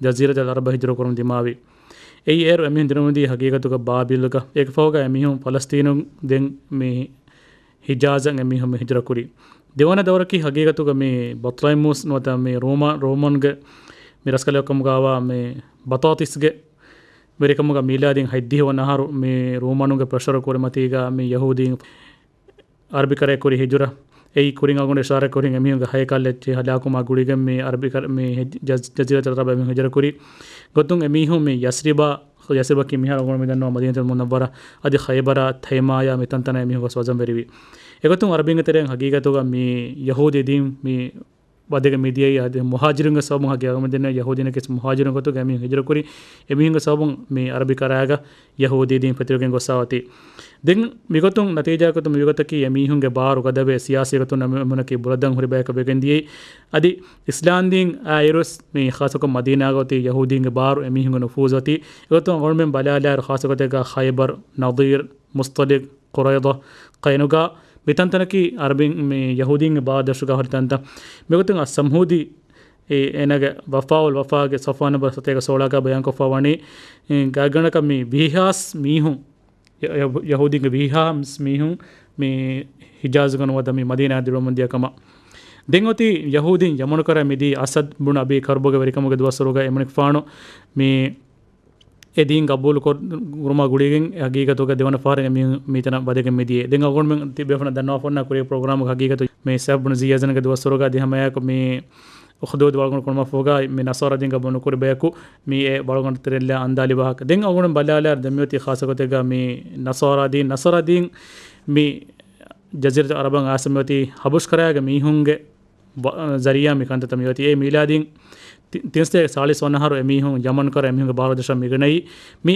ޖަޒީރަތުލް އަރަބަށް ހިޖުރަކުރަމުން ދިމާވި. އެއީ އޭރު އެމީހުން ދިރުމުންދީ ހަގީގަތުގަ ބާބިލްގަ. އޭގެ ފަހުގަ އެމީހުން ފަލަސްތީނުން ދެން މި ހިޖާޒަށް އެމީހުން މި ހިޖުރަ ކުރީ. ދެވަނަ ދައުރަކީ ހަގީގަތުގަ މި ބަޠްލައިމޫސް ނުވަތަ މި ރޯމާ-، ރޯމަންގެ މި ރަސްކަލެއްކަމުގައިވާ މި ބަޠާޠިސްގެ ވެރިކަމުގަ މީލާދީން ހަތްދިހަ ވަނަ އަހަރު މި ރޯމަނުންގެ ޕްރެޝަރު ކުރިމަތީގަ މި ޔަހޫދީން އަރަބި ކަރައި ކުރި ހިޖުރަ. އެއީ ކުރިން އަޅުގަނޑު އިޝާރާތް ކުރިން އެމީހުންގެ ހައިކަލް އެއްޗެއް ހަލާކުވުމާ ގުޅިގެން މި އަރަބި ކަރ-، މި ހި-، ޖަޒް-، ޖަޒީރަތުލް އަރަބަށް އެމީހުން ހިޖުރަ ކުރި. ގޮތުން އެމީހުން މި ޔަސްރިބާ، ޔަސްރިބަކީ މިހާރު އަޅުގަނޑު މި ދަންނަވާ މަދީނަތުލް މުނައްވަރާ އަދި ޚައިބަރާ، ތައިމާޔާ މި ތަންތަނަށް އެމީހުން ގޮސް ވަޒަންވެރިވި. އެގޮތުން އަރަބިންގެ ތެރެއިން ހަގީގަތުގަ މި ޔަހޫދީ ދީން މި ވަދެގެން މިދިޔައީ އަދި މުހާޖިރުންގެ ސަބަބުން ހަގީ އަޅުގަނޑުމެން ދެންނެވި ޔަހޫދީންނަކީ މުހާޖިރުން ގޮތުގަ އެމީހުން ހިޖުރަ ކުރި، އެމީހުންގެ ސަބަބުން މި އަރަބި ކަރާގަ ޔަހޫދީ ދީން ފެތުރިގެން ގޮއްސަވަތީ. ދެން މިގޮތުން ނަތީޖާގޮތުން މިގޮތަކީ އެމީހުންގެ ބާރު ގަދަވެ، ސިޔާސީ ގޮތުން އެމީހުންނަކީ ބުރަދަން ހުރި ބަޔަކަށް ވެގެން ދިޔައީ. އަދި އިސްލާމްދީން އާއިރުވެސް މި ޚާއްޞަކޮށް މަދީނާގަ އޮތީ ޔަހޫދީންގެ ބާރު އެމީހުންގެ ނުފޫޒު އޮތީ. އެގޮތުން އަޅުގަނޑުމެން ބަލާލާއިރު ޚާއްޞަގޮތެއްގަ ޚައިބަރު، ނަޟީރު، މުޞްޠަލިޤް، ޤުރައިޟާ، ޤައިނުޤާ މިތަންތަނަކީ އަރަބިން މި ޔަހޫދީންގެ ބާރު ދަށުގަ ހުރި ތަންތަން. މިގޮތުން އައްސަމްހޫދީ އެ-، އޭނާގެ ވަފާއުލް ވަފާގެ ސަފްހާ ނަންބަރު ސަތޭކަ ސޯޅައަކާ ބަޔާންކޮށްފަ ވަނީ، އެ، ގާތްގަނޑަކަށް މި ވިހި ހާސް މީހުން، ޔަ-، ޔަ-، ޔަހޫދީންގެ ވިހި ހާސް މީހުން މި ހިޖާޒުގަ ނުވަތަ މި މަދީނާ ދިރުމުން ދިޔަ ކަމަށް. ދެން އޮތީ ޔަހޫދީން ޔަމަނު ކަރަށް މިދީ އަސަދް ބުނު އަބީ ކަރުބުގެ ވެރިކަމުގެ ދުވަސްވަރުގަ އެމަނިކުފާނު މި އެ ދީން ގަބޫލު ކޮށް-، ކުރުމާ ގުޅިގެން ހަގީގަތުގަ ދެވަނަ ފަހަރަށް މި-، މިތަނަށް ވަދެގެން މިދިޔަ. ދެން އަޅުގަނޑުމެން ތިބޭފުޅުން ދަންނަވާފަ އޮންނަ ކުރީ ޕްރޮގްރާމުގެ ހަގީގަތު މި ސައިފް ބުނު ޒިޔާޒަންގެ ދުވަސްވަރުގަ އަދި ހަމައެއާއެކު މި އުޚްދޫދު ވަޅުގަނޑު ކުރުމަށްފަހުގަ މި ނަޞާރާ ދީން ގަބޫލު ނުކުރި ބަޔަކު މި އެ ވަޅުގަނޑު ތެރެއިން އަންދާލި ވާހަކަ. ދެން އަޅުގަނޑު ބަލާލާއިރު ދެން މިއޮތީ ޚާއްޞަ ގޮތެއްގަ މި ނަޞާރާ ދީން، ނަޞާރާ ދީން މި ޖަޒީރަތު އަރަބަށް އައިސް މިއޮތީ ހަބަޝް ކަރައިގެ މީހުންގެ ވަ-، ޒަރީއާ މި ކަންތައްތައް މިއޮތީ. އެ މީލާދީން ތި-، ތިންސަތޭކަ ސާޅީސް ވަނަ އަހަރު އެމީހުން ޔަމަން ކަރަ އެމީހުންގެ ބާރު ދަށަށް މިގެނައީ. މި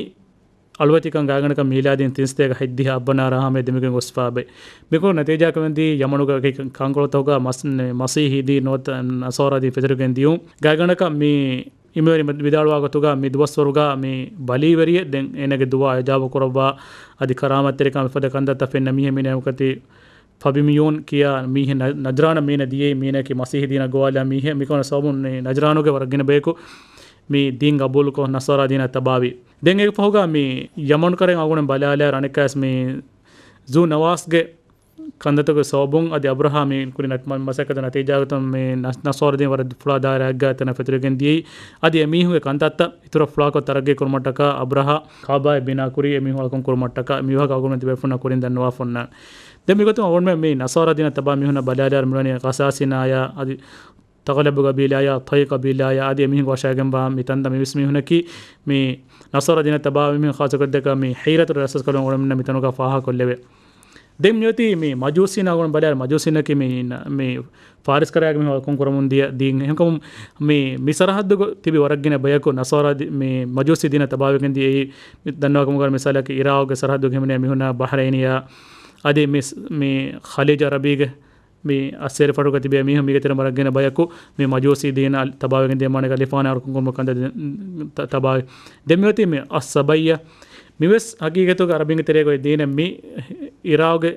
އަޅުވެތިކަން ގާތްގަނޑަކަށް މީލާދީން ތިންސަތޭކަ ހަތްދިހަ އަށްވަނަ އަހަރު ހަމަޔަށް ދެމިގެން ގޮސްފަ އެބަ. މިކޮށް ނަތީޖާއަކަށް ވަންދީ ޔަމަނުގަ ކަންކޮޅުތަކުގަ މަސް-، މަސީހީ ދީން ނުވަތަ ނަޞާރާ ދީން ފެތުރިގެން ދިޔުން. ގާތްގަނޑަކަށް މި އިމަވެރިން ވިދާޅުވާ ގޮތުގަ މި ދުވަސްވަރުގަ މި ބަލީވެރިއެއް ދެން އޭނާގެ ދުޢާ އިޖާބަ ކުރައްވާ އަދި ކަރާމަތްތެރިކަން މިފަދަ ކަންތައްތައް ފެންނަ މީހެއް މި ނަމަކަތި ފަބިމިޔޫން ކިޔާ މީހެއް ނަ-، ނަޖްރާނަށް މީނަ ދިޔައީ މީނައަކީ މަސީހި ދީނަށް ގޮވާލާ މީހެއް. މިކަމަށް ސަބަބުން ނަޖްރާނުގެ ވަރަށް ގިނަ ބަޔަކު މި ދީން ގަބޫލުކޮށް ނަޞާރާ ދީނަށް ތަބާވި. ދެން އޭގެ ފަހުގަ މި ޔަމަނު ކަރައިން އަޅުގަނޑު ބަލާލާއިރު އަނެއްކާވެސް މި ޒޫ ނަވާސްގެ ކަންތައްތަކުގެ ސަބަބުން އަދި އަބްރަހާ މި ކުރި ނަ-، މަ-، މަސައްކަތު ނަތީޖާގަތުން މި ނަ-، ނަޞާރާ ދީން ވަރަށް ފުޅާ ދާއިރާއެއްގަ ތަނަށް ފެތުރިގެން ދިޔައީ. އަދި އެމީހުންގެ ކަންތައްތައް އިތުރަށް ފުޅާކޮށް ތަރައްގީ ކުރުމަށްޓަކާ އަބްރަހާ ކާބާއެއް ބިނާ ކުރީ އެމީހުން އަޅުކަން ކުރުމަށްޓަކާ މި ވާހަކަ އަޅުގަނޑުމެން ތިބޭފުޅުންނަށް ކުރިން ދަންނަވާފަ އޮންނާނެ. ދެން މިގޮތުން އަޅުގަނޑުމެން މި ނަޞާރާ ދީނަށް ތަބާ މީހުންނަށް ބަލާލާއިރު މިވަނީ ޣަސާސިނާޔާ އަދި ތަޣްލަބު ޤަބީލާޔާ، ޠައި ޤަބީލާޔާ އަދި އެމީހުން ވަށައިގެންވާ މި ތަންތަން މިވެސް މީހުންނަކީ މި ނަޞާރާ ދީނަށް ތަބާވާ މީހުން ޚާއްޞަކޮށް ދެކެ މި ހައިރަތު ރަސްރަސްކަލުން އަޅުގަނޑުމެންނަށް މިތަނުގަ ފާހަގަކޮށްލެވޭ. ދެން މިއޮތީ މި މަޖޫސީން އަޅުގަނޑު ބަލާއިރު މަޖޫސީންނަކީ މި ނަ-، މި ފާރިސް ކަރައިގެ މީހުން އަޅުކަން ކުރަމުން ދިޔަ ދީން. އެހެންކަމުން މި، މި ސަރަހައްދުގަ ތިބި ވަރަށް ގިނަ ބަޔަކު ނަޞާރާ ދީ-، މި މަޖޫސީ ދީނަށް ތަބާވެގެން ދިޔައީ. މި ދަންނަވާ ކަމުގަ މިސާލަކީ އިރާގުގެ ސަރަހައްދުގަ ހިމެނޭ މީހުންނާ ބަހްރައިނިއްޔާ އަދި މި ސް-، މި ޚަލީޖު އަރަބީގެ މި އައްސޭރި ފަޓުގަ ތިބޭ މީހުން މީގެ ތެރެ ވަރަށް ގިނަ ބަޔަކު މި މަޖޫސީ ދީނަށް ތަބާވެގެން ދިޔަ މާނައަކީ ލިފާނާ އަޅުކަން ކުރުމަށް ކަންތައް ތަ-، ތަބާވެ. ދެން މިއޮތީ މި އައްސަބައްޔާ. މިވެސް ހަގީގަތުގަ އަރަބިންގެ ތެރޭގަ އޮތް ދީނެއް. މި އިރާގުގެ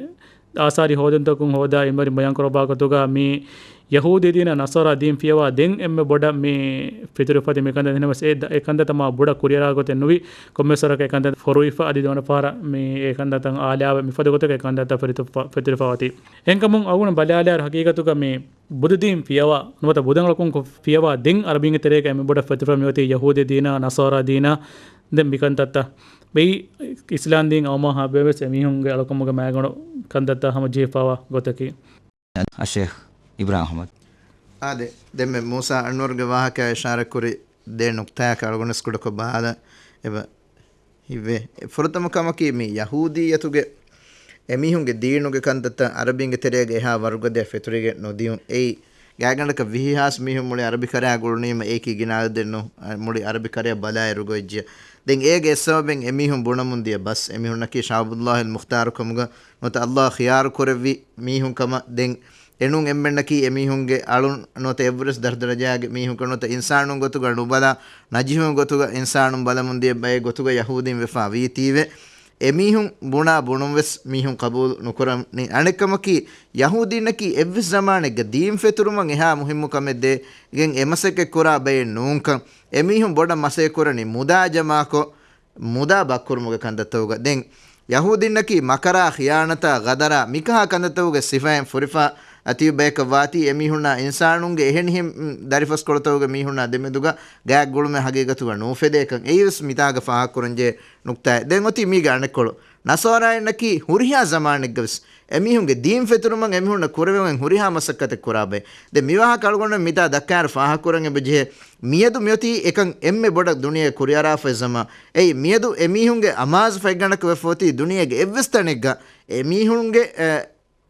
އާސާރީ ހޯދުންތަކުން ހޯދާ އިލްމުވެރިން ބަޔާން ކުރައްވާ ގޮތުގަ މި ޔަހޫދީ ދީނާ ނަޞާރާ ދީން ފިޔަވާ ދެން އެންމެ ބޮޑަށް މި ފެތުރިފަ އޮތީ މި ކަންތައް. އެހެނަސް އެ ދަ-، އެ ކަންތައްތައް މާ ބޮޑަށް ކުރިއަރާ ގޮތެއް ނުވި، ކޮންމެސް ވަރަކަށް އެ ކަންތައް ފޮރުވިފަ އަދި ދެވަނަ ފަހަރަށް މި އެ ކަންތައްތައް އާލާވެ މިފަދަ ގޮތަކަށް އެ ކަންތައްތައް ފެތުރިފަ-، ފެތުރިފަ އޮތީ. އެހެންކަމުން އަޅުގަނޑު ބަލާލާއިރު ހަގީގަތުގަ މި ބުދުދީން ފިޔަވާ، ނުވަތަ ބުދަށް އަޅުކަން ކޮށް ފިޔަވާ ދެން އަރަބީންގެ ތެރޭގަ އެންމެ ބޮޑަށް ފެތުރިފަ މި އޮތީ ޔަހޫދީ ދީނާ ނަޞާރާ ދީނާ ދެން މި ކަންތައްތައް. ބެއި އިސްލާމް ދީން އައުމާ ހަމަ ވެސް އެމީހުންގެ އަޅުކަމުގެ މައިގަނޑު ކަންތައްތައް ހަމަޖެހިފަވާ ގޮތަކީ. އައްޝޭޚް އިބްރާހިމް އަޙްމަދު. އާދެ، ދެންމެ މޫސާ އަންވަރުގެ ވާހަކައާ އިޝާރަތްކުރި ދެ ނުކްތާއަކަށް އަޅުގަނޑު ވެސް ކުޑަކޮށް ބަލާލަން އެބަ ހިތްވޭ. ފުރަތަމަ ކަމަކީ މި ޔަހޫދީއްޔަތުގެ އެމީހުންގެ ދީނުގެ ކަންތައްތައް އަރަބިންގެ ތެރޭގަ އެހާ ވަރުގަދަޔަށް ފެތުރިގެން ނުދިޔުން. އެއީ، ގާތްގަނޑަކަށް ވިހި ހާސް މީހުން މުޅި އަރަބި ކަރަޔާ ގުޅުނީމަ އެއީކީ ގިނަ އަދަދެއް ނޫން، މުޅި އަރަބި ކަރަޔަށް ބަލާއިރު ގޮތްޖެ. ދެން އޭގެ އެއްސަބަބެއް އެމީހުން ބުނަމުން ދިޔަ ބަސް، އެމީހުންނަކީ ޝައުބުﷲ އަލް މުޚްތާރު ކަމުގަ ނުވަތަ ﷲ ޚިޔާރު ކުރެއްވި މީހުން ކަމަށް. ދެން އެނޫން އެންމެންނަކީ އެމީހުންގެ އަޅުން ނުވަތަ އެއްވެސް ދަރަޖައިގެ މީހުން ނުވަތަ އިންސާނުން ގޮތުގަ ނުބަލާ، ނަޖިހުން ގޮތުގަ އިންސާނުން ބަލަމުން ދިޔަ ބައެއް ގޮތުގަ ޔަހޫދީން ވެފާ ވީތީވެ. އެމީހުން ބުނާ ބުނުން ވެސް މީހުން ޤަބޫލު ނުކުރަނީ. އަނެއްކަމަކީ، ޔަހޫދީންނަކީ އެއްވެސް ޒަމާނެއްގަ ދީން ފެތުރުމަށް އެހާ މުހިއްމު ކަމެއް ދޭގެން އެ މަސައްކަތް ކުރާ ބައެއް ނޫންކަން، އެމީހުން ބޮޑަށް މަސައްކަތް ކުރަނީ މުދާ ޖަމާކޮށް، މުދާ ބައްކުރުމުގެ ކަންތައްތަކުގަ. ދެން ޔަހޫދީންނަކީ މަކަރާ، ޚިޔާނަތާ، ޣަދަރާ މިކަހަލަ ކަންތައްތަކުގެ ސިފައިން ފުރިފަ އޮތް ބަޔަކަށް ވާތީ، އެމީހުންނާ އިންސާނުންގެ އެހެނިހެން ދަރިފަސްކޮޅުތަކުގެ މީހުންނާ ދެމެދުގަ ގާތްގުޅުމެއް ހަގީގަތުގަ ނޫފެދޭކަން. އެއީވެސް މިތާގަ ފާހަގަކުރަންޖެހޭ ނުކްތާއެއް. ދެން އޮތީ މީގެ އަނެއްކޮޅު. ނަޞާރާއިންނަކީ ހުރިހާ ޒަމާނެއްގަވެސް އެމީހުންގެ ދީން ފެތުރުމަށް އެމީހުންނަށް ކުރެވެމުން ހުރިހާ މަސައްކަތެއް ކުރާ ބައެއް. ދެން މިވާހަކަ އަޅުގަނޑުމެން މިތާ ދައްކާއިރު ފާހަގަކުރަން އެބަޖެހޭ، މިއަދު މިއޮތީ އެކަން އެންމެ ބޮޑަށް ދުނިޔެ ކުރިއަރާފައި ޒަމާ. އެއީ، މިއަދު އެމީހުންގެ އަމާޒު ފަތްގަނޑަކަށް ވެފަ އޮތީ ދުނިޔޭގެ އެއްވެސް ތަނެއްގަ އެމީހުންގެ، އެ،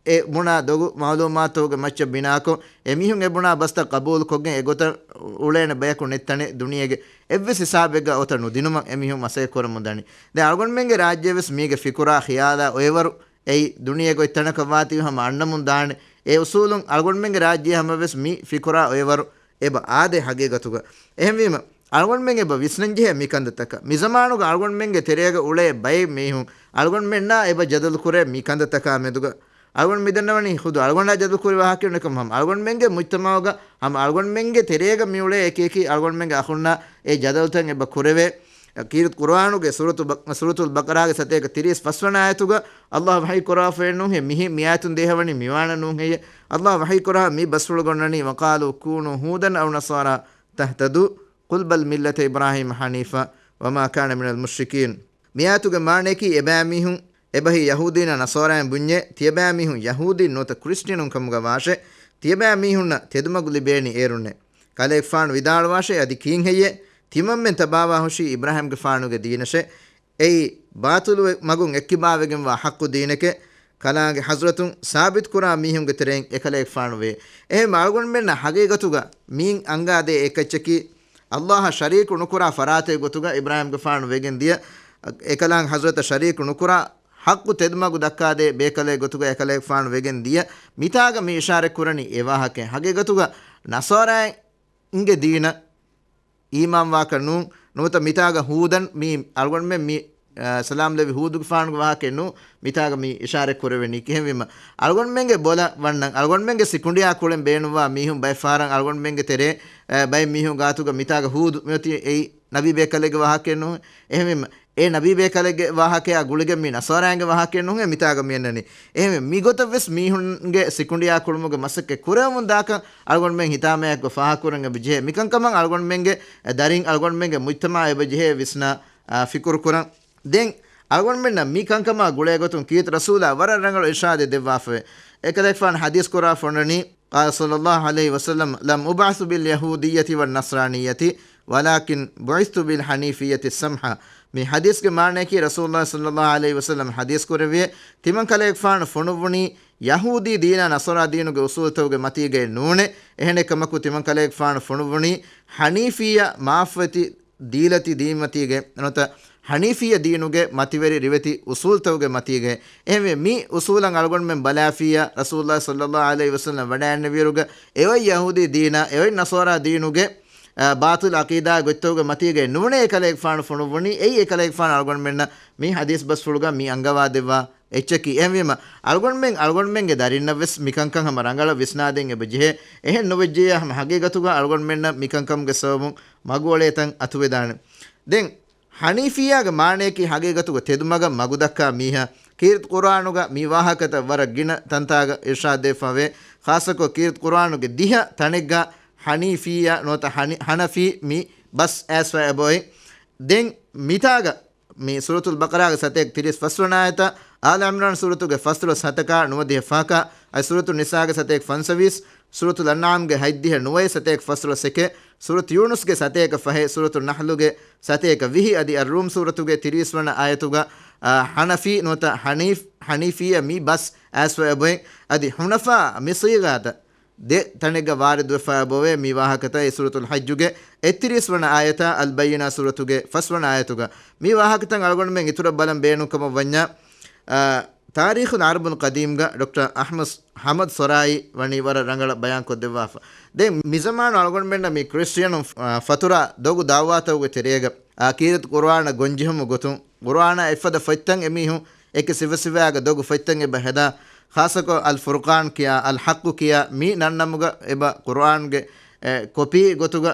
އެ ބުނާ ދޮގު މައުލޫމާތުގެ މައްޗަށް ބިނާކޮށް، އެމީހުން އެ ބުނާ ބަސްތައް ޤަބޫލުކޮށްގެން އެގޮތަށް އުޅޭނެ ބަޔަކު ނެތް ތަނެއް ދުނިޔޭގެ އެއްވެސް ހިސާބެއްގަ އޮތަށް ނުދިނުމަށް އެމީހުން މަސައްކަތް ކުރަމުން ދަނީ. ދެން އަޅުގަނޑުމެންގެ ރާއްޖެ ވެސް މީގެ ފިކުރާ ޚިޔާލާ އޮއެވަރު އެއީ ދުނިޔޭގެ އޮތް ތަނަކަށް ވާތީ ހަމަ އަންނަމުން ދާނެ. އެ އުސޫލުން އަޅުގަނޑުމެންގެ ރާއްޖެ ހަމަވެސް މި ފިކުރާ އޮއެވަރު އެބަ އާދޭ ހަގީގަތުގަ. އެހެންވީމަ، އަޅުގަނޑުމެން އެބަ ވިސްނަންޖެހޭ މި ކަންތައްތަކަށް. މި ޒަމާނުގަ އަޅުގަނޑުމެންގެ ތެރޭގަ އުޅޭ ބައެއް މީހުން އަޅުގަނޑުމެންނާ އެބަ ޖަދަލު ކުރޭ މި ކަންތައްތަކާ މެދުގަ. އަޅުގަނޑު މިދަންނަވަނީ ޚުދު އަޅުގަނޑާ ޖަދަލު ކުރި ވާހަކައެއް ނޫން ކަމަށް. އަޅުގަނޑުމެންގެ މުޖްތަމަޢުގަ ހަމަ އަޅުގަނޑުމެންގެ ތެރޭގަ މިއުޅޭ އެކިއެކި އަޅުގަނޑުމެންގެ އަޚުންނާ އެ ޖަދަލުތައް އެބަ ކުރެވޭ. ކީރިތި ޤުރުއާނުގެ ސޫރަތު ބަ-، ސޫރަތުލް ބަޤަރާގެ ސަތޭކަ ތިރީސް ފަސްވަނަ އާޔަތުގަ ﷲ ވަޙީ ކުރާފައެއް ނޫންހޭ، މިހި-، މި އާޔަތުން ދޭހަވަނީ މިވާނެ ނޫންހެއްޔޭ؟ ﷲ ވަޙީ ކުރާ މި ބަސްފުޅު ގޮންނަނީ، "وقالوا كونوا هودا أو نصارى تهتدوا قل بل ملة إبراهيم حنيفا وما كان من المشركين." މި އާޔަތުގެ މާނަޔަކީ އެބައިމީހުން އެބަހީ ޔަހޫދީންނާ ނަޞާރާއިން ބުންޏޭ، ތިޔަބައިމީހުން ޔަހޫދީން ނުވަތަ ކްރިސްޓިއަނުން ކަމުގަ ވާށޭ، ތިޔަބައިމީހުންނަށް ތެދުމަގު ލިބޭނީ އޭރުންނޭ. ކަލޭގެފާނު ވިދާޅުވާށޭ، އަދި ކީންހެއްޔޭ؟ ތިމަންމެން ތަބާވާހުށީ އިބްރާހީމްގެފާނުގެ ދީނަށޭ. އެއީ، ބާޠިލު މަގުން އެއްކިބާވެގެންވާ ޙައްޤު ދީނެކޭ. ކަލާނގެ ޙަޟްރަތުން ސާބިތުކުރާ މީހުންގެ ތެރެއިން އެކަލޭގެފާނު ވޭ. އެހެން އަޅުގަނޑުމެންނަށް ޙަޤީޤަތުގަ މިއިން އަންގާދޭ އެއްކައްޗަކީ، ﷲއަށް ޝަރީކު ނުކުރާ ފަރާތެއް ގޮތުގަ އިބްރާހީމްގެފާނު ވެގެން ދިޔަ، އެކަލާނގެ ޙަޟްރަތަށް ޝަރީކު ނުކުރާ ޙައްޤު ތެދުމަގު ދައްކާދޭ ބޭކަލެއް ގޮތުގަ އެކަލޭގެފާނު ވެގެން ދިޔަ. މިތާގަ މި އިޝާރަތް ކުރަނީ އެ ވާހަކައެއް. ޙަޤީޤަތުގަ ނަޞާރާއިންގެ ދީނަށް އީމާންވާކަށް ނޫން، ނުވަތަ މިތާގަ ހޫދަން މީ އަޅުގަނޑުމެން މި، އަ، ސަލާމް ލެއްވި ހޫދުގެފާނުގެ ވާހަކައެއް ނޫން، މިތާގަ މި އިޝާރަތް ކުރެވެނީ. ކިހެންވީމަ، އަޅުގަނޑުމެންގެ ބޮލަށް ވަންނަން، އަޅުގަނޑުމެންގެ ސިކުނޑިއާ ކުޅެން ބޭނުންވާ މީހުން ބައެއް ފަހަރަށް އަޅުގަނޑުމެންގެ ތެރޭ، އަ، ބައެއް މީހުން ގާތުގަ މިތާގަ ހޫދު މިއޮތީ އެއީ ނަބީ ބޭކަލެއްގެ ވާހަކައެއް ނޫން. އެހެންވީމަ، އެ ނަބީ ބޭކަލެއްގެ ވާހަކަޔާ ގުޅިގެން މި ނަޞާރާއިންގެ ވާހަކައެއް ނޫންހޭ މިތާގަ މި އަންނަނީ. އެހެންވެ، މިގޮތަށް ވެސް މީހުންގެ ސިކުނޑިއާ ކުޅުމުގެ މަސައްކަތް ކުރެވެމުން ދާކަން އަޅުގަނޑުމެން ހިތާމަޔަކު ފާހަގަކުރަން އެބަ ޖެހޭ. މިކަންކަމަށް އަޅުގަނޑުމެންގެ ދަރިން، އަޅުގަނޑުމެންގެ މުޖްތަމަޢަށް އެބަ ޖެހޭ ވިސްނާ، އާ، ފިކުރު ކުރަން. ދެން އަޅުގަނޑުމެންނަށް މި ކަންކަމާ ގުޅޭ ގޮތުން ކީރިތި ރަސޫލާ ވަރަށް ރަނގަޅު އިރްޝާދެއް ދެއްވާފައެވެ. އެކަލޭގެފާނު ޙަދީޘް ކުރާ ފޮންނަނީ، قال صلى الله عليه وسلم، "لم أبعث باليهودية والنصرانية ولكن بعثت بالحنيفية السمحة." މި ޙަދީޘްގެ މާނަޔަކީ، ރަސޫލުﷲ ޞައްލަﷲ ޢަލައިހި ވަސައްލަމަ ޙަދީޘް ކުރެއްވިއޭ، ތިމަން ކަލޭގެފާނު ފޮނުއްވުނީ ޔަހޫދީ ދީނާ ނަޞާރާ ދީނުގެ އުޞޫލުތަކުގެ މަތީގައެއް ނޫނޭ. އެހެނެއް ކަމަކު، ތިމަން ކަލޭގެފާނު ފޮނުއްވުނީ ޙަނީފިއްޔަ މާފަތި ދީލަތި ދީންމަތީގެ ނުވަތަ ޙަނީފިއްޔަ ދީނުގެ މަތިވެރި ރިވެތި އުޞޫލުތަކުގެ މަތީގައި. އެހެންވެ، މި އުޞޫލަށް އަޅުގަނޑުމެން ބަލާފިއްޔާ، ރަސޫލުﷲ ޞައްލަﷲ ޢަލައިހި ވަސައްލަމަ ވަޑައިގެންނެވިއިރުގަ އެއޮތް ޔަހޫދީ ދީނާ، އެއޮތް ނަޞާރާ ދީނުގެ، އާ، ބާޠިލު ޢަޤީދާ ގޮތްތަކުގެ މަތީގައި ނޫނޭ އެކަލޭގެފާނު ފޮނުއްވުނީ. އެއީ އެކަލޭގެފާނު އަޅުގަނޑުމެންނަށް މި ޙަދީޘް ބަސްފުޅުގަ މި އަންގަވާދެއްވާ އެއްޗަކީ. އެހެންވީމަ، އަޅުގަނޑުމެން އަޅުގަނޑުމެންގެ ދަރިންނަށް ވެސް މިކަންކަން ހަމަ ރަނގަޅަށް ވިސްނާދޭން އެބަ ޖެހޭ. އެހެން ނުވެއްޖެޔާ ހަމަ ހަގީގަތުގަ އަޅުގަނޑުމެންނަށް މިކަންކަމުގެ ސަބަބުން މަގުއޮޅޭތަން އަތުވެދާނެ. ދެން ޙަނީފިއްޔާގެ މާނަޔަކީ ހަގީގަތުގަ ތެދުމަގަށް މަގުދައްކާ މީހާ. ކީރިތި ޤުރުއާނުގަ މި ވާހަކަތައް ވަރަށް ގިނަ ތަންތާގަ އިރްޝާދު ދެއްވާފަވޭ. ޚާއްޞަކޮށް ކީރިތި ޤުރުއާނުގެ ދިހަ ތަނެއްގަ ޙަނީފިއްޔާ ނުވަތަ ޙަނީ-، ޙަނަފީ މި ބަސް އައިސްފަ އެބައޮތް. ދެން މިތާގަ މި ސޫރަތުލް ބަޤަރާގެ ސަތޭކަ ތިރީސް ފަސްވަނަ އާޔަތާ، އާލު ޢިމްރާން ސޫރަތުގެ ފަސްދޮޅަސް ހަތަކާ ނުވަދިހަ ފަހަކާ، އަދި ސޫރަތު ނިސާގެ ސަތޭކަ ފަންސަވީސް، ސޫރަތުލް އަންޢާމްގެ ހަތްދިހަ ނުވައެއް ސަތޭކަ ފަސްދޮޅަސް އެކެއް، ސޫރަތު ޔޫނުސްގެ ސަތޭކަ ފަހެއް، ސޫރަތު ނަޙްލުގެ ސަތޭކަ ވިހި އަދި އައްރޫމް ސޫރަތުގެ ތިރީސް ވަނަ އާޔަތުގަ، އާ، ޙަނަފީ ނުވަތަ ޙަނީފް، ޙަނީފިއްޔާ މި ބަސް އައިސްފަ އެބައޮތް. އަދި ޙުނަފާ މި ޞީޣާތައް ދެ ތަނެއްގަ ވާރިދުވެފަ އެބައޮވޭ މި ވާހަކަތައް. އެ ސޫރަތުލް ޙައްޖުގެ އެއްތިރީސް ވަނަ އާޔަތާ، އަލް ބައްޔިނާ ސޫރަތުގެ ފަސް ވަނަ އާޔަތުގަ. މި ވާހަކަތައް އަޅުގަނޑުމެން އިތުރަށް ބަލަން ބޭނުންކަމަށް ވަންޏާ، އާ، ތާރީޚުލް ޢަރަބުލް ޤަދީމްގަ ޑޮކްޓަރ އަޙްމަދު ޙަމަދު ސޮރާއީ ވަނީ ވަރަށް ރަނގަޅަށް ބަޔާންކޮށްދެއްވާފަ. ދެން މިޒަމާނު އަޅުގަނޑުމެންނަށް މި ކްރިސްޓިއަނުން، އާ، ފަތުރާ ދޮގު ދައުވާތަކުގެ ތެރޭގަ، އާ، ކީރިތި ޤުރުއާނަށް ގޮންޖެހުމުގެ ގޮތުން، ޤުރުއާނާ އެއްފަދަ ފޮތްތައް އެމީހުން އެކި ސިފަ ސިފައިގެ ދޮގު ފޮތްތައް އެބަ ހެދާ، ޚާއްޞަކޮށް އަލް ފުރުޤާން ކިޔާ، އަލް ޙައްޤު ކިޔާ މި ނަންނަމުގަ އެބަ ޤުރުއާންގެ، އެ، ކޮޕީ ގޮތުގަ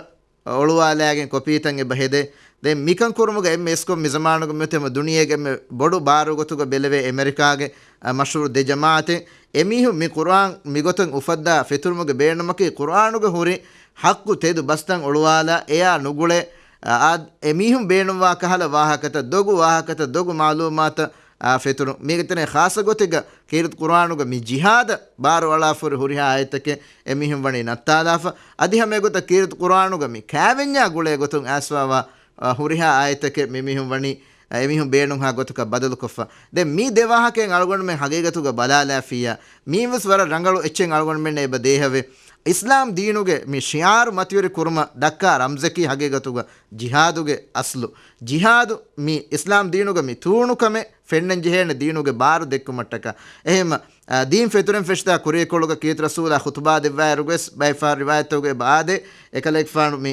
އޮޅުވާލާގެން ކޮޕީތައް އެބަ ހެދޭ. ދެން މިކަން ކުރުމުގަ އެންމެ އިސްކޮށް މި ޒަމާނުގަ މިއޮތީ ހަމަ ދުނިޔޭގެ އެންމެ ބޮޑު ބާރު ގޮތުގަ ބެލެވޭ އެމެރިކާގެ، އަ، މަޝްހޫރު ދެ ޖަމާޢަތެއް. އެމީހުން މި ޤުރުއާން މިގޮތަށް އުފައްދާ ފެތުރުމުގެ ބޭނުމަކީ ޤުރުއާނުގަ ހުރި ޙައްޤު ތެދު ބަސްތައް އޮޅުވާލާ އެޔާ ނުގުޅޭ، އަ، އާ، އެމީހުން ބޭނުންވާ ކަހަލަ ވާހަކަތައް، ދޮގު ވާހަކަތައް، ދޮގު މަޢުލޫމާތަށް، އާ، ފެތުރުން. މީގެ ތެރޭ ޚާއްޞަ ގޮތެއްގަ ކީރިތި ޤުރުއާނުގަ މި ޖިހާދަށް ބާރު އަޅާފަ ހުރި ހުރިހާ އާޔަތްތަކެއް އެމީހުން ވަނީ ނައްތާލާފަ. އަދި ހަމަ އެގޮތަށް ކީރިތި ޤުރުއާނުގަ މި ކާވެންޏާ ގުޅޭ ގޮތުން އައިސްފަވާ، އާ، ހުރިހާ އާޔަތްތަކެއް މިމީހުން ވަނީ، އާ، އެމީހުން ބޭނުންހާ ގޮތަކަށް ބަދަލުކޮށްފަ. ދެން މި ދެ ވާހަކައިން އަޅުގަނޑުމެން ހަގީގަތުގަ ބަލާލާފިއްޔާ، މީވެސް ވަރަށް ރަނގަޅު އެއްޗެއް އަޅުގަނޑުމެންނަށް އެބަ ދޭހަވޭ. އިސްލާމް ދީނުގެ މި ޝިޢާރު މަތިވެރި ކުރުމަށް ދައްކާ ރަމްޒަކީ ހަގީގަތުގަ ޖިހާދުގެ އަސްލު. ޖިހާދު މި އިސްލާމް ދީނުގަ މި ތޫނުކަމެއް ފެންނަން ޖެހޭނެ ދީނުގެ ބާރު ދެއްކުމަށްޓަކާ. އެހެންމަ، އާ، ދީން ފެތުރެން ފެށިދާ ކުރީކޮޅުގަ ކީރިތި ރަސޫލާ ޚުތުބާ ދެއްވާއިރުގަވެސް ބައެއް ފަހަރު ރިވާޔަތްތަކުގަ އެބަ އާދޭ، އެކަލޭގެފާނު މި،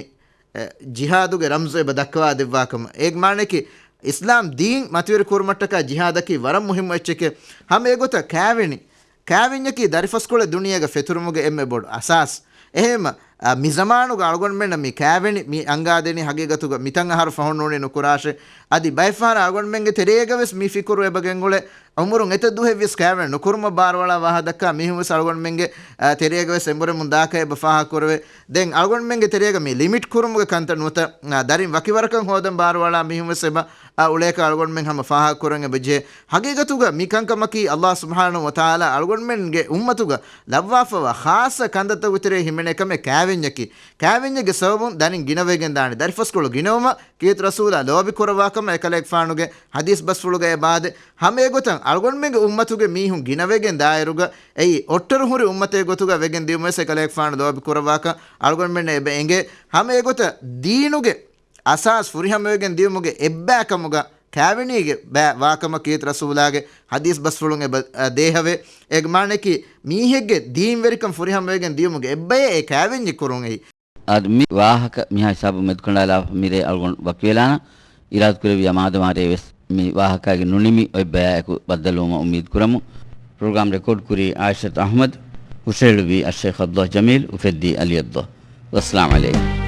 އެ، ޖިހާދުގެ ރަމްޒު އެބަ ދައްކަވާ ދެއްވާކަމަށް. އޭގެ މާނައަކީ، އިސްލާމް ދީން މަތިވެރި ކުރުމަށްޓަކާ ޖިހާދަކީ ވަރަށް މުހިއްމު އެއްޗެކޭ. ހަމަ އެގޮތަށް ކާވެނި، ކާވެންޏަކީ ދަރިފަސްކޮޅެއް ދުނިޔޭގަ ފެތުރުމުގެ އެންމެ ބޮޑު އަސާސް. އެހެންމަ، އަ، މި ޒަމާނުގަ އަޅުގަނޑުމެންނަށް މި ކާވެނި މި އަންގާދެނީ ހަގީގަތުގަ މިތަން އަހަރު ފަހުން ނޫނީ ނުކުރާށޭ. އަދި ބައެއް ފަހަރަށް އަޅުގަނޑުމެންގެ ތެރޭގަވެސް މި ފިކުރު އެބަ ގެންގުޅޭ. އުމުރުން އެތައް ދުވަހެއްވެސް ކާވެނި ނުކުރުމަށް ބާރުއަޅާ ވާހަކަ ދައްކާ މީހުންވެސް އަޅުގަނޑުމެންގެ، އާ، ތެރޭގަވެސް އެނބުރެމުން ދާކަށް އެބަ ފާހަގަކުރެވޭ. ދެން އަޅުގަނޑުމެންގެ ތެރޭގަ މި ލިމިޓް ކުރުމުގެ ކަންތައް ނުވަތަ، އާ، ދަރިން ވަކިވަރަކަށް ހޯދަން ބާރުއަޅާ މީހުންވެސް އެބަ، އާ، އުޅޭކަށް އަޅުގަނޑުމެން ހަމަ ފާހަގަކުރަން އެބަޖެހޭ. ހަގީގަތުގަ މި ކަންކަމަކީ ﷲ ސުބްޙާނަހޫ ވަތަޢާލާ އަޅުގަނޑުމެންގެ އުއްމަތުގަ ލައްވާފަވާ ޚާއްޞަ ކަންތައްތަކުގެ ތެރޭ ހިމެނޭ ކަމެއް ކާވެންޏަކީ. ކާވެންޏެއްގެ ސަބަބުން ދަރިން ގިނަވެގެން ދާނެ. ދަރިފަސްކޮޅު ގިނަވުމަށް ކީރިތި ރަސޫލާ ލޯބި ކުރައްވާކަމަށް އެކަލޭގެފާނުގެ ޙަދީޘް ބަސްފުޅުގައި އެބަ އާދޭ. ހަމަ އެގޮތަށް އަޅުގަނޑުމެންގެ އުއްމަތުގެ މީހުން ގިނަވެގެން ދާއިރުގަ އެއީ އޮއްޓަރު ހުރި އުއްމަތެއް ގޮތުގަ ވެގެން ދިޔުމަށް އެކަލޭގެފާނު ލޯބި ކުރައްވާކަށް އަޅުގަނޑުމެންނަށް އެބަ އެނގޭ. ހަމަ އެގޮތަށް ދީނުގެ އަސާސް ފުރިހަމަވެގެން ދިޔުމުގެ އެއްބައިކަމުގަ ކާވެނީގެ ބައި ވާކަމަށް ކީރިތި ރަސޫލާގެ ޙަދީޘް ބަސްފުޅުން އެބަ، އަ، ދޭހަވޭ. އޭގެ މާނައަކީ މީހެއްގެ ދީންވެރިކަން ފުރިހަމަވެގެން ދިޔުމުގެ އެއްބައެއް އެ ކާވެންޏެއް ކުރުން އެއީ. އާދެ، މި ވާހަކަ މިހާ ހިސާބު މެދުކަނޑާލާފަ މިރޭ އަޅުގަނޑު ވަކިވެލާނަން. އިރާދަކުރެއްވިޔާ މާދަމާ ރޭވެސް މި ވާހަކައިގެ ނުނިމި އޮތް ބަޔާއެކު ބައްދަލުވުމަށް އުއްމީދު ކުރަމު. ޕްރޮގްރާމް ރެކޯޑް ކުރީ އާއިޝަތު އަޙްމަދު، ހުށަހެޅުއްވީ އައްޝައިޚް ޢަބްދުﷲ ޖަމީލް، އުފެއްދީ ޢަލީ ޢަބްދުﷲ. ވައްސަލާމް ޢަލައިކުމް.